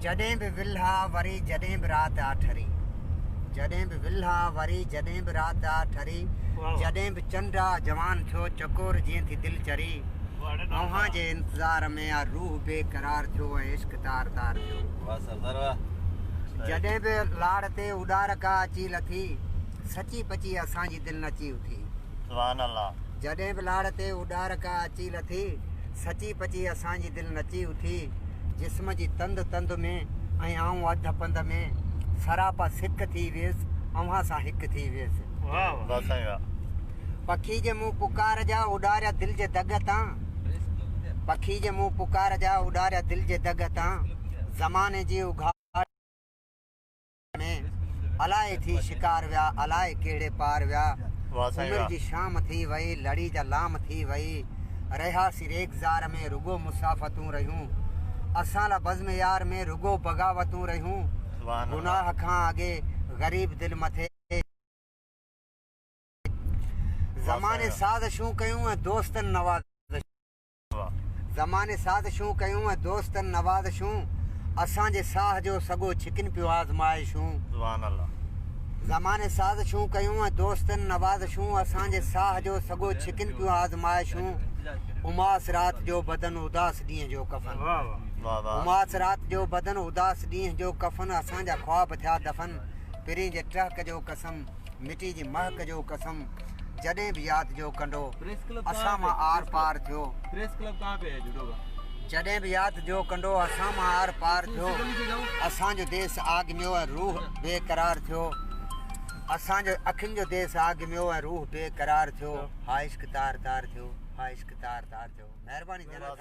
جڏهن به ولها وري جڏهن به رات آ ٺري جڏهن به ولها وري جڏهن به رات آ ٺري جڏهن به چنڊ آ جوان ٿيو چڪور جيئن ٿي دل چري اوهان جي انتظار ۾ آ روح بي قرار ٿيو ۽ عشق تار تار ٿيو. واه سردار واه. جڏهن به لاڙ تي اڏار ڪا اچي لٿي سچي پچي اسان جي دل نچي اٿي. سبحان الله. جڏهن به لاڙ تي اڏار ڪا اچي لٿي سچي پچي اسان جي دل نچي اٿي. جسم جي تند تند ۾ ۽ آئون اڌ پنڌ ۾ سراپا سڪ ٿي ويس اوهان سان هڪ ٿي ويس. واه سائين واه. پکي جي مون پڪار جا اڏاريا دل جي دڳ تان پکي جي مون پڪار جا اڏاريا دل جي دڳ تان زماني جي اگهاڙي ۾ الائي ٿي شڪار ويا الائي ڪهڙي پار ويا عمر جي شام ٿي وئي لڙي جا لام ٿي وئي رهياسين ريگزار ۾ رڳو مسافتون رهيون اسان لا بزم يار ۾ رڳو بغاوتون رهيون گناهه کان اڳي غريب دل مٿي زماني سازشون ڪيون ۽ دوستن نوازشون زماني سازشون ڪيون ۽ دوستن نوازشون اسان جي ساهه جو سڳو ڇڪن پيون آزمائشون زماني سازشون ڪيون ۽ دوستن نوازشون اسان جي ساهه جو سڳو ڇڪن پيون آزمائشون اماس رات جو بدن اداس ڏينهن جو ڪفن اماس رات جو بدن اداس ڏينهن جو ڪفن اسان جا خواب ٿيا دفن پرين جي ٽهڪ جو قسم مٽي جي مهڪ جو قسم جڏهن به ياد جو ڪنڊو اسان مان آر پار ٿيو جڏهن به ياد جو ڪنڊو اسان مان آر پار ٿيو اسان جو ديس آگميو ۽ روح بي قرار ٿيو اسان جو اکين جو ديس آگميو ۽ روح بي قرار ٿيو ها عشق تار تار ٿيو ها عشق تار تار ٿيو مهرباني جناب.